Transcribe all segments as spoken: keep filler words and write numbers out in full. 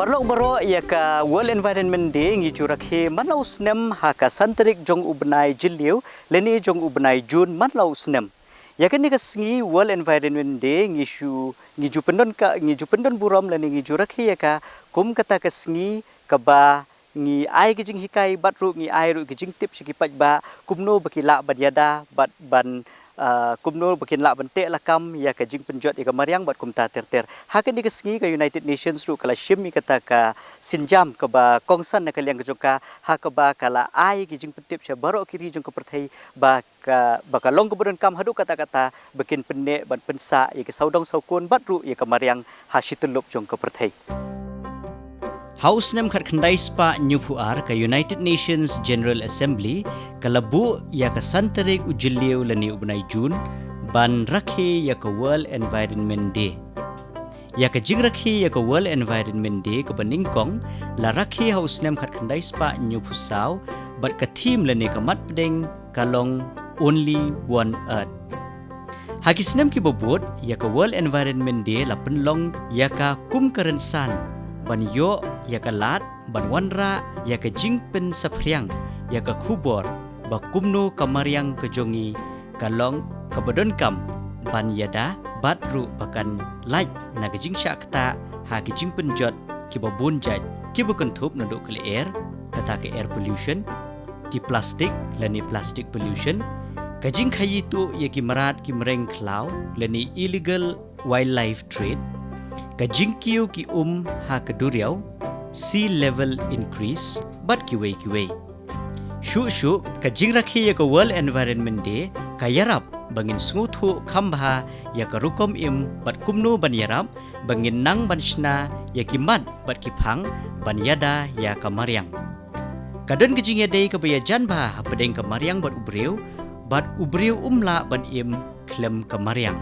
Paralok baroh, ïa ka World Environment Day ngi ju rakhe man la u snem ha ka san tarik jong u bnai Jylliew lane jong u bnai June man la u snem. Ïa kane ka sngi World Environment Day ngi shu ngi ju pyndon ka ngi ju pyndon burom lane ngi ju rakhe ïa ka kum kata ka sngi kaba ngi ai ki jinghikai bad ruh ngi ai ruh ki jingtip sha ki paidbah kumno ba ki lah ban ïada bad ban, ah, kumno ba kin lah ban teh lakam ïa ka jingpynjot ïa ka mariang bad kumta ter ter. Ha kane ka sngi ka United Nations ruh ka la shim ïa kata ka sienjam kaba kongsan na ka liang ka jong ka ha kaba ka la ai ki jingpyntip sha baroh ki ri jong ka pyrthei ba ka ba ka long kaba donkam haduh katta katta ba kin pynneh ban pynsah ïa ki sawdong sawkun bad ruh ïa ka mariang ha shi tyllup jong ka pyrthei. Ha u snem khatkhyndai spah hynñiewphew ar ka United Nations General Assembly ka la buh ïa ka san tarik u Jylliew lane u bnai June ban rakhe ïa ka World Environment Day. Ïa ka jingrakhe ïa ka World Environment Day kaba nyngkong la rakhe ha u snem khatkhyndai spah hynñiewphew saw bad ka theme lane ka mat pdeng ka long Only One Earth. Ha ki snem kiba bud ïa ka World Environment Day la pynlong ïa ka kum ka rynsan ban ïoh ïa ka lad ban wanrah ïa ka jingpynsaphriang ïa ka khubor ba kumno ka mariang ka jong ngi ka long kaba donkam ban ïada bad ruh ba kan lait na ka jingshah ktah ha ki jingpynjot kiba bun jait kiba kynthup naduh ka lyer, kata ka air pollution, ki plastik lane plastic pollution, ka jingkhaïi tuh ïa ki mrad ki mreng khlaw lane illegal wildlife trade, ka jingkiew ki um ha ka duriaw, sea level increase bad kiwei kiwei. Shuh shuh ka jingrakhe ïa ka World Environment Day ka ïarap ba ngin sngewthuh kham bha ïa ka rukom im bad kumno ban ïarap ba ngin nang ban shna ïa ki mat bad ki phang ban ïada ïa ka mariang. Ka don ka jingïadei kaba ïajan bha hapdeng ka mariang bad u briew bad u briew um lah ban im khlem ka mariang.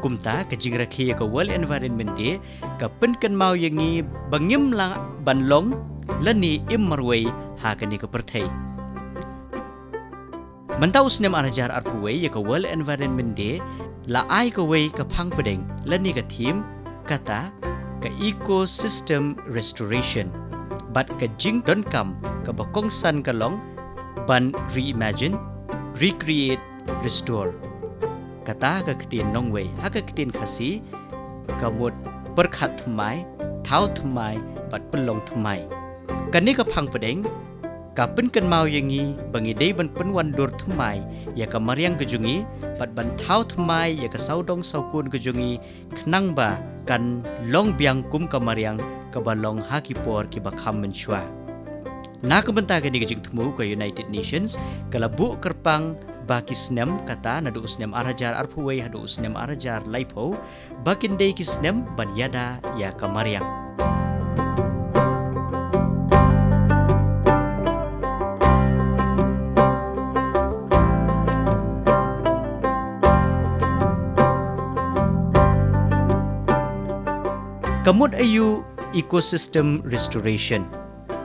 Kumta ka jingrakhe ïa ka World Environment Day ka pynkynmaw ïa ngi ba ngim lah ban long lane im marwei ha kane ka pyrthei. Mynta u snem ar hajar arphew wei ïa ka World Environment Day la ai kawei ka phang pdeng lane ka theme kata ka ecosystem restoration. Bad ka jingdonkam kaba kongsan ka long ban reimagine, recreate, restore. Kata ka ktien nongwei ha ka ktien Khasi ka mut pyrkhat thymmai, thaw thymmai bad pynlong thymmai. Kane ka phang pdeng ka pynkynmaw ïa ngi ba ngi dei ban pynwandur thymmai ïa ka mariang ka jong ngi bad ban thaw thymmai ïa ka sawdong sawkun ka jong ngi khnang ba kan long biang kum ka mariang kaba long ha ki por kiba kham mynshuwa. Na ka bynta kane ka jingthmu ka United Nations ka la buh kyrpang ba ki snem kata naduh u snem ar hajar arphew wei haduh u snem ar hajar laiphew ba kin dei ki snem ban ïada ïa ka mariang. Ka mut aiu ecosystem restoration?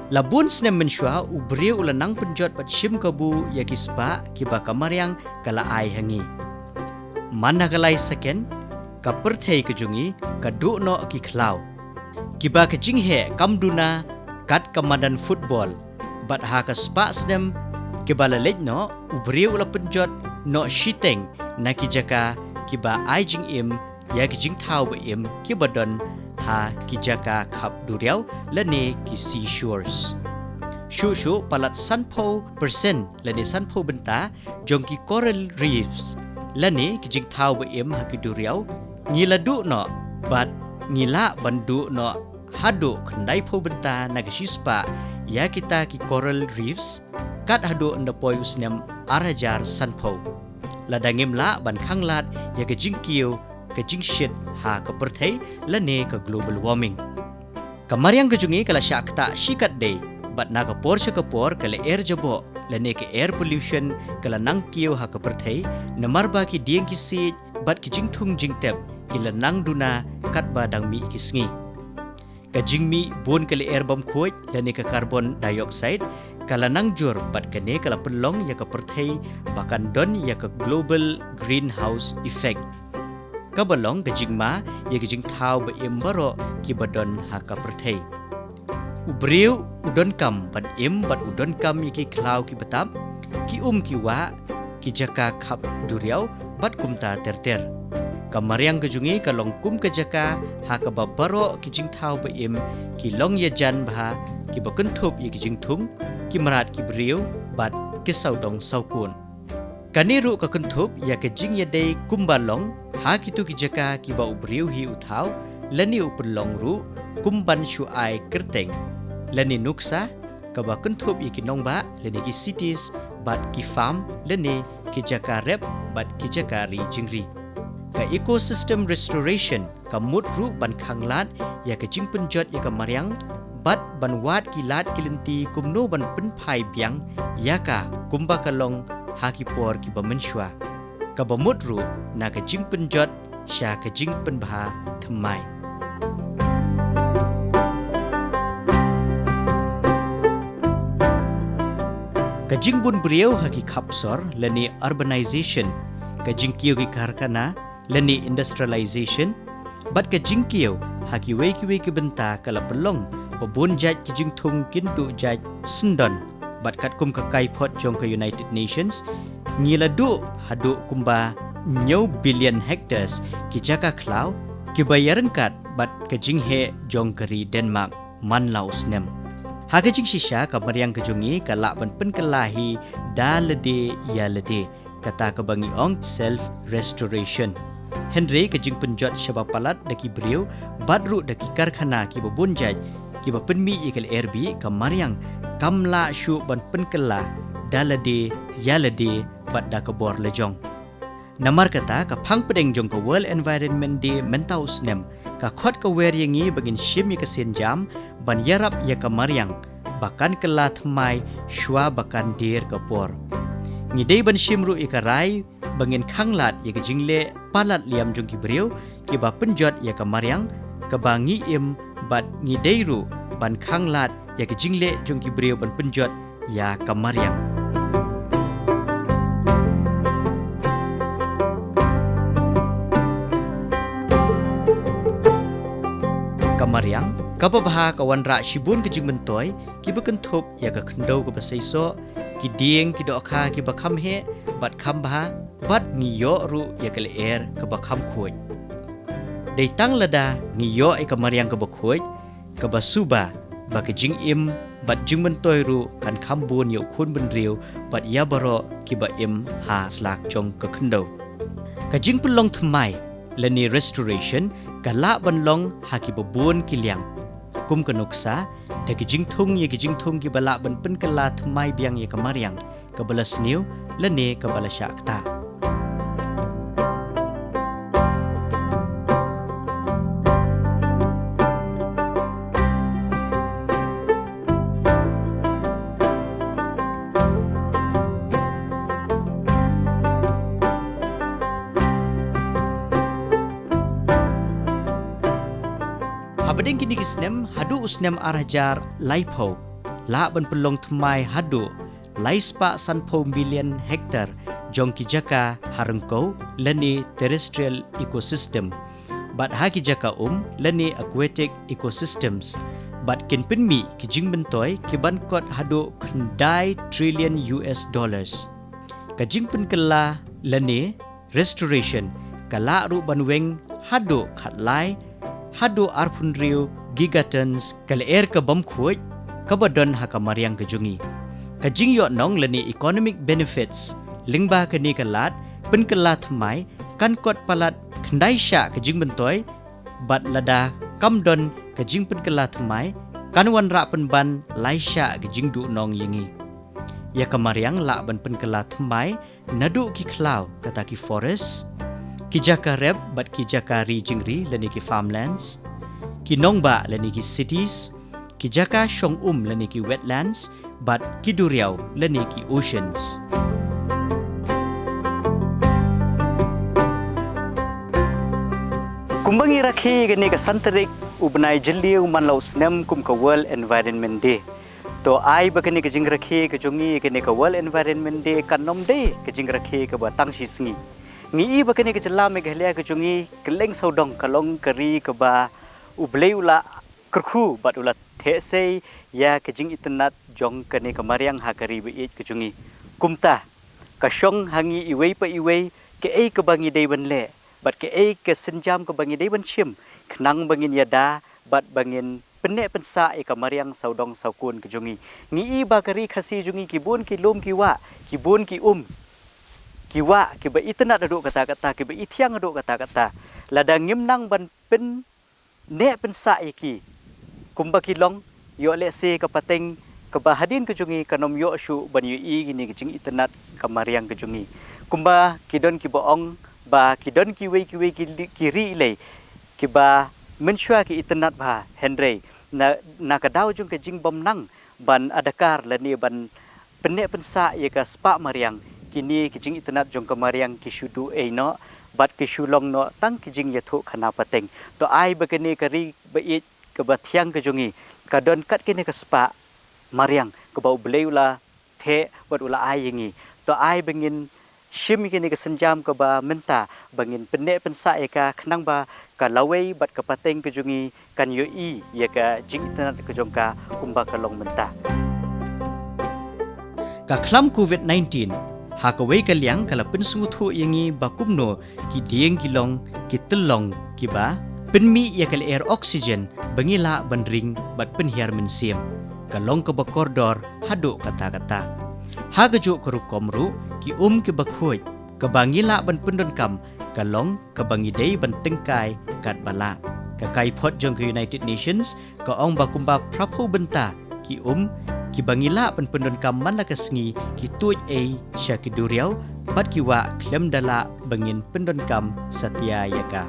La bun snem mynshuwa u briew u la nang pynjot bad shim kabu ïa ki spah kiba ka mariang ka la ai ha ngi. Man ha ka lai second ka pyrthei ka jong ngi ka duh noh ki khlaw kiba ka jingheh kam duna kat ka madan football. Bad ha ka spah snem kiba la leit noh u briew u la pynjot noh shiteng na ki jaka kiba ai jingim ïa ki jingthaw ba im kiba don ha ki jaka khap duriaw lane ki seashores. Shuh shuh palat sanphew percent lane sanphew bynta jong ki coral reefs lane ki jingthaw ba im ha ki duriaw ngi la duh noh bad ngi lah ban duh noh haduh khyndaiphew bynta na ka shispah ïa kita ki coral reefs kat haduh ynda poi u snem ar hajar sanphew. Lada ngim lah ban khanglad ïa ka jingkiew ka jingshit ha ka pyrthei lane ka global warming. Ka mariang ka jong ngi ka la shah ktah shikatdei bad na ka por sha ka por ka lyer jaboh lane ka air pollution ka la nang kiew ha ka pyrthei namar ba ki dieng ki siej bad ki jingthung jingtep ki la nang duna katba dang mih ki sngi. Ka jingmih bun ka lyer bymkhuid lane ka carbon dioxide ka la nang jur bad kane ka la pynlong ïa ka pyrthei ba kan don ïa ka global greenhouse effect kaba long ka jingma ïa ka jingthaw ba im baroh kiba don ha ka pyrthei. U briew u donkam ban im bad u donkam ïa ki khlaw ki btap, ki um ki wah, ki jaka khap duriaw bad kumta ter ter. Ka mariang ka jong ngi ka long kum ka jaka ha kaba baroh ki jingthaw ba im ki long ïajan bha, kiba kynthup ïa ki jingthung, ki mrad ki briew bad ki sawdong sawkun. Kane ruh ka kynthup ïa ka jingïadei kumba long ha kito ki jaka kiba u briew hi u thaw lane u pynlong ruh, kum ban shu ai kyrteng lane nuksa kaba kynthup ïa ki nongbah lane ki cities bad ki farm lane ki jaka rep bad ki jaka ri jingri. Ka ecosystem restoration ka mut ruh ban khanglad ïa ka jingpynjot ïa ka mariang bad ban wad ki lad ki lynti kumno ban pynphai biang ïa ka kumba ka long ha ki por kiba mynshuwa, kaba mut ruh na ka jingpynjot sha ka jingpynbha thymmai. Ka jingbun briew ha ki khap sor lane urbanization, ka jingkiew ki karkhana lane industrialization, bad ka jingkiew ha kiwei kiwei ki bynta ka la pynlong ba bun jait ki jingthung kin duh jait syndon. Bad katkum ka kaiphod jong ka United Nations, ngi la duh haduh kumba hynñiew billion hectares ki jaka khlaw kiba ïaryngkat bad ka jingheh jong ka ri Denmark man la u snem. Ha ka jingshisha ka mariang ka jong ngi ka lah ban pynkylla hi da lade ïa lade, kata kaba ngi ong self restoration. Hynrei ka jingpynjot shaba palat da ki briew bad ruh da ki karkhana kiba bun jait kiba pynmih ïa ka lyer bih, ka mariang kam lah shuh ban pynkylla da lade ïa lade bad da ka bor lajong. Namar kata ka phang pdeng jong ka World Environment Day mynta u snem ka khot ka wer ïa ngi ba ngin shim ïa ka sienjam ban ïarap ïa ka mariang ba kan kylla thymmai shuwa ba kan dier ka por. Ngi dei ban shim ruh ïa ka rai ba ngin khanglad ïa ka jingleh palat liam jong ki briew kiba pynjot ïa ka mariang kaba ngi im, bad ngi dei ruh ban khanglad ïa ka jingleh jong ki briew ban pynjot ïa ka mariang. Ka mariang kaba bha ka wanrah shibun ka jingmyntoi kiba kynthup ïa ka khyndew kaba seisoh, ki dieng ki dohkha kiba kham heh bad kham bha, bad ngi ïoh ruh ïa ka lyer kaba kham khuid. Dei tang lada ngi ïoh ïa ka mariang kaba khuid, kaba suba, ba ka jingim bad jingmyntoi ruh kan kham bun ïa u khun bynriew bad ïa baroh kiba im ha slak jong ka khyndew. Ka jingpynlong thymmai lane restoration ka lah ban long ha kiba bun ki liang. Kum ka nuksa, da ka jingthung ïa ka jingthung kiba lah ban pynkylla thymmai biang ïa ka mariang kaba la sniew lane kaba la shah ktah. Hapdeng kine ki snem, haduh u snem ar hajar laiphew, lah ban pynlong thymmai haduh laispah sanphew million hektar jong ki jaka ha ryngkew lane terrestrial ecosystem, bad ha ki jaka um lane aquatic ecosystems, bad kin pynmih ki jingmyntoi ki ban kot haduh khyndai trillion U S dollars. Ka jingpynkylla lane restoration ka lah ruh ban weng haduh khatlai haduh arphew hynriew gigatons ka lyer ka bym khuid kaba don ha ka mariang ka jong ngi. Ka jingïohnong lane economic benefits lyngba kane ka lad pynkylla thymmai kan kot palat khyndai shah ka jingmyntoi, bad lada kam don ka jingpynkylla thymmai kan wanrah pynban lai shah ka jingduhnong ïa ngi. Ïa ka mariang lah ban pynkylla thymmai naduh ki khlaw, kata ki forest, ki jaka rep bad ki jaka ri jingri lane ki farmlands, ki nongbah lane ki cities, ki jaka shong um lane ki wetlands, bad ki duriaw lane ki oceans. Kumba ngi rakhe kane ka san tarik u bnai Jylliew man la u snem kum ka World Environment Day. To ai ba kane ka jingrakhe ka jong ngi kane ka World Environment Day kan ym dei ka jingrakhe kaba tang shi sngi. Ngi i ba kane ka jylla Meghalaya ka jong ngi, kylleng sawdong ka long ka ri kaba U Blei u la kyrkhu bad u la theh sei ïa ka jingitynnad jong kane ka mariang ha ka ri ba ïeit ka jong ngi. Kumta, ka shong ha ngi iwei pa iwei, kaei kaba ngi dei ban leh, bad kaei ka sienjam kaba ngi dei ban shim, khnang ba ngin ïada, bad ba ngin pynneh pynsah ïa ka mariang sawdong sawkun ka jong ngi. Ngi i ba ka ri Khasi jong ngi ki bun ki lum ki wah, ki bun ki um, ki wah, kiba itynnad haduh katta katta, kiba ithiang haduh katta katta. Lada ngim nang ban pynneh pynsah ïa ki kumba ki long, ïoh lehse ka pateng kaba hadien ka jong ngi kan ym ïoh shuh ban ïohi ïa kine ka jingitynnad ka mariang ka jong ngi. Kumba ki don kiba ong ba ki don kiwei kiwei ki li-, ki ri lei kiba mynshuwa ki itynnad bha, hynrei na, na ka daw jong ka jingbym nang ban adkar lane ban pynneh pynsah ïa ka spah mariang, kine ki jingitynnad jong ka mariang ki shu duh ei noh, bad ki shu long noh tang ki jingïathuh khana pateng. To ai ba kane ka ri ba ïeit kaba thiang ka jong ngi ka don kat kane ka spah mariang kaba U Blei u la theh bad u la ai ïa ngi. To ai ba ngin shim ïa kane ka sienjam kaba mynta, ba ngin pynneh pynsah ïa ka khnang ba ka lawei bad ka pateng ka jong ngi kan ïohi ïa ka jingitynnad ka jong ka kumba ka long mynta. Ka khlam covid nineteen ha kawei ka liang ka la pynsngewthuh ïa ngi ba kumno ki dieng ki long ki tyllong kiba pynmih ïa ka lyer oxygen ba ngi lah ban ring bad pynhiar mynsiem. Ka long kaba kordor haduh katta katta. Ha kajuh ka rukom ruh, ki um kiba khuid kaba ngi lah ban pyndonkam ka long kaba ngi dei ban tyngkai katba lah. Ka kaiphod jong ka United Nations ka ong ba kumba phraphew bynta ki um kiba ngi lah ban pyndonkam man la ka sngi ki tuid ei sha ki duriaw bad ki wah khlem da lah ba ngin pyndonkam satia ïa ka.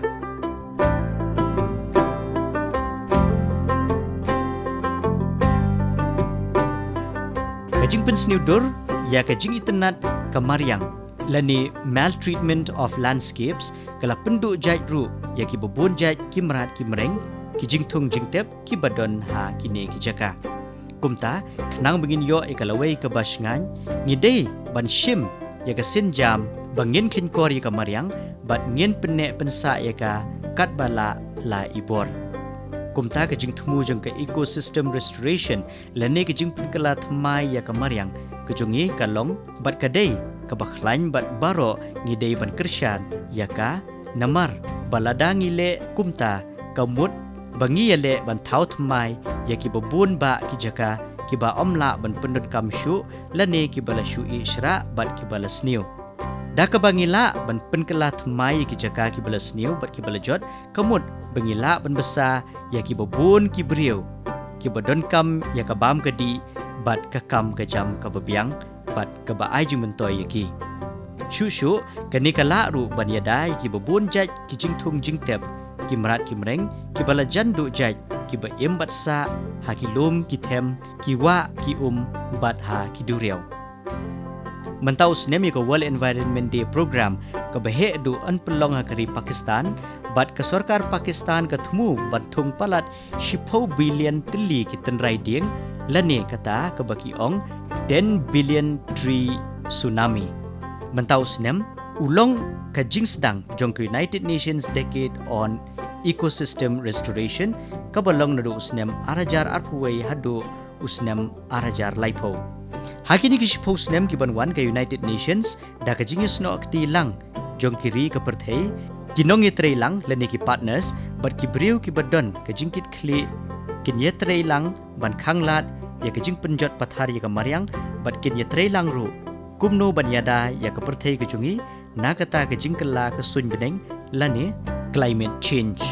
Ka jingpynsniew dur ïa ka jingitynnad ka mariang lane maltreatment of landscapes ka la pynduh jait ruh ïa kiba bun jait ki mrad ki mreng, ki jingthung jingtep kiba don ha kine ki jaka. Kumta, khnang ba ngin ïoh ïa ka lawei kaba shngaiñ, ngi dei ban shim ïa ka sienjam ba ngin kheiñkor ïa ka mariang bad ngin pynneh pynsah ïa ka katba lah la i bor. Kumta ka jingthmu jong ka ecosystem restoration lane ka jingpynkylla thymmai ïa ka mariang ka jong ngi ka long bad ka dei kaba khlaiñ bad baroh ngi dei ban kyrshan ïa ka, namar ba lada ngi leh kumta ka mut ba ngi ïaleh ban thaw thymmai ïa kiba bun bah ki jaka kiba ym lah ban pyndonkam shuh lane kiba la shu ih shrah bad kiba la sniew. Da kaba ngi lah ban pynkylla thymmai ïa ki jaka kiba la sniew bad kiba la jot, ka mut ba ngi lah ban bsa ïa kiba bun ki briew kiba donkam ïa ka bam ka dih bad ka kam ka jam kaba biang bad kaba ai jingmyntoi ïa ki. Shuh shuh, kane ka lah ruh ban ïada ïa kiba bun jait ki jingthung jingtep, ki mrad ki mreng kiba la jan duh jait, kiba im bad sah ha ki lum ki them, ki wah ki um bad ha ki duriaw. Mynta u snem ïa ka World Environment Day program kaba heh duh yn pynlong ha ka ri Pakistan, bad ka sorkar Pakistan ka thmu ban thung palat shiphew billion tylli ki tynrai dieng, lane kata kaba ki ong ten billion tree tsunami. Mynta u snem u long ka jingsdang jong ka United Nations Decade on Ecosystem Restoration, kaba long naduh u snem ar hajar arphew wei haduh u snem ar hajar laiphew. Ha kine ki shiphew snem ki ban wan, ka United Nations da ka jingïasnoh kti lang jong ki ri ka pyrthei, ki nongïatreilang lane ki partners bad ki briew kiba don ka jingkitkhlieh kin ïatreilang ban khanglad ïa ka jingpynjot pathar ïa ka mariang bad kin ïatreilang ruh kumno ban ïada ïa ka pyrthei ka jong ngi na kata ka jingkylla ka suiñ bneng lane climate change.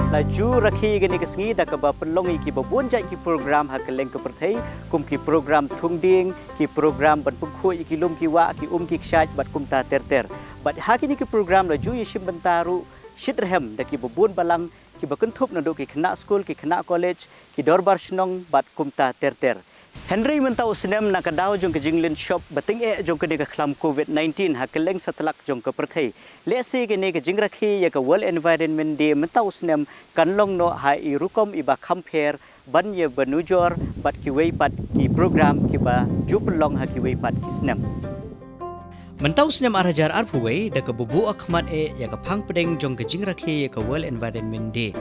La ju rakhe ïa kane ka sngi da kaba pynlong ïa kiba bun jait ki program ha kylleng ka pyrthei, kum ki program thung dieng, ki program ban pynkhuid ïa ki lum ki wah, ki um ki kshaid bad kumta ter ter. Bad ha kine ki program la ju ïashim bynta ruh shitrhem da kiba bun balang kiba kynthup naduh ki khynnah skul, ki khynnah college, ki dorbar shnong bad kumta ter ter. Hynrei mynta u snem, na ka daw jong ka jinglynshop ba tyngeh jong kane ka khlam covid nineteen ha kylleng satlak jong ka pyrthei, lehse kane ka jingrakhe ïa ka World Environment Day mynta u snem kan long noh ha i rukom iba kham pher ban ïa ba nujor bad kiwei pat ki program kiba ju pynlong ha kiwei pat ki snem. Mynta u snem ar hajar arphew wei, da kaba buh khmat eh ïa ka phang pdeng jong ka jingrakhe ïa ka World Environment Day,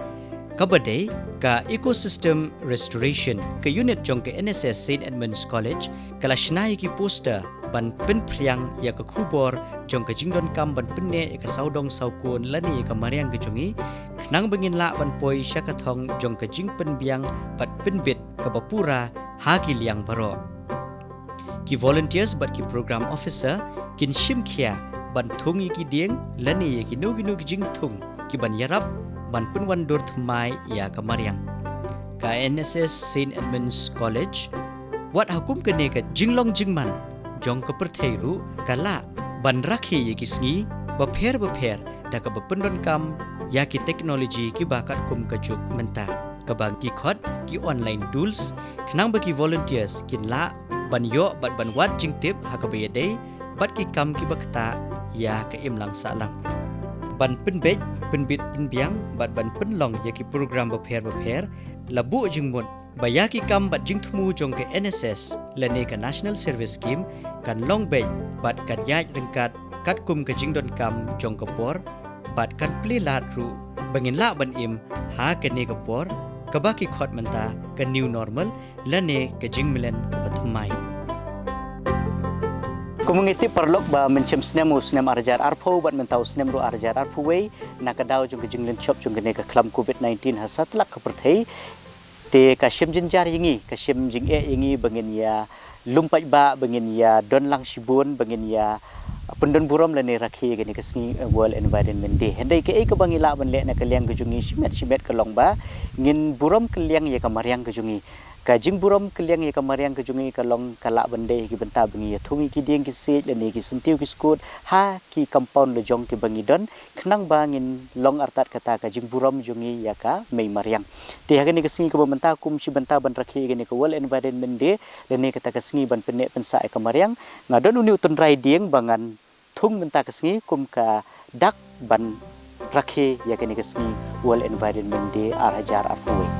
Kaba dei ka Ecosystem Restoration, ka unit jong ka N S S Saint Edmund's College ka la shna ïa ki poster ban pynphriang ïa ka khubor jong ka jingdonkam ban pynneh ïa ka sawdong sawkun lane ïa ka mariang ka jong ngi, khnang ba ngin lah ban poi sha ka thong jong ka jingpynbiang bad pynbit kaba pura ha ki liang baroh. Ki volunteers bad ki program officer kin shim khia ban thung ïa ki dieng lane ïa kino kino ki jingthung ki ban ïarap ban pynwandur thymmai ïa ka mariang. Ka N S S Saint Edmund's College, wat ha kum kane ka jinglong jingman jong ka pyrthei ruh, ka lah ban rakhe ïa ki sngi bapher bapher da kaba pyndonkam ïa ki technology kiba katkum ka juk mynta, kaba ngi khot ki online tools, khnang ba ki volunteers kin lah ban ïoh bad ban wad jingtip ha kaba ïadei bad ki kam kiba ktah ïa ka imlang sahlang, ban pynbeit, pynbit, pynbiang bad ban pynlong ïa ki program bapher bapher. La buh jingmut ba ïa ki kam bad jingthmu jong ka N S S lane ka National Service Scheme kan long beit bad kan ïaid ryngkat katkum ka jingdonkam jong ka por, bad kan plie lad ruh ba ngin lah ban im ha kane ka por kaba ki khot mynta ka new normal lane ka jingmlien kaba thymmai. Kum ngi tip paralok ba mynshem snem, u snem ar hajar arphew bad mynta u snem ruh ar hajar arphew wei, na ka daw jong ka jinglynshop jong kane ka khlam covid nineteen ha satlak ka pyrthei, te ka shem jynjar ïa ngi, ka shem jingeh ïa ngi ba ngin ïa lum paidbah, ba ngin ïa don lang shibun, ba ngin ïa pyndon burom lane rakhe ïa kane ka sngi, eh, World Environment Day. Hynrei kaei kaba ngi lah ban leh na ka liang ka jong ngi shimet shimet ka long ba ngin burom kylliang ïa ka mariang ka jong ngi. Ka jingburom kylliang ïa ka mariang ka jong ngi ka long, ka lah ban dei ha ki bynta ba ngi ïa thung ïa ki dieng ki siej lane ki syntiew ki skud ha ki compound la jong kiba ngi don, khnang ba ngin long artat kata ka jingburom jong ngi ïa ka mei mariang. Te ha kane ka sngi kaba mynta, kum shi bynta ban rakhe ïa kane ka World Environment Day lane kata ka sngi ban pynneh pynsah ïa ka mariang, nga don une u tynrai dieng ba ngan thung mynta ka sngi kum ka dak ban rakhe ïa kane ka sngi World Environment Day ar hajar arphew wei.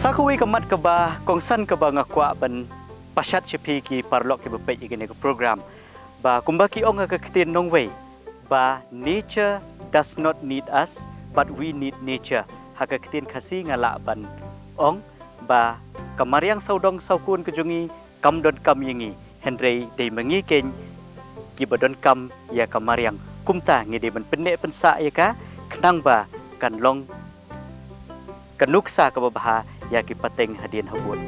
Sa kawei ka mat kaba kongsan kaba nga kwah ban pashat sha phi ki paralok kiba peit ïa kane ka program, ba kumba ki ong ha ka ktien nongwei, ba nature does not need us, but we need nature. Ha ka ktien Khasi nga lah ban ong ba ka mariang sawdong sawkun ka jong ngi kam donkam ïa ngi, hynrei dei ma ngi keiñ kiba donkam ïa ka mariang. Kumta ngi dei ban pynneh pynsah ïa ka khnang ba kan long ka nuksa kaba bha ïa ki pateng hadien habud.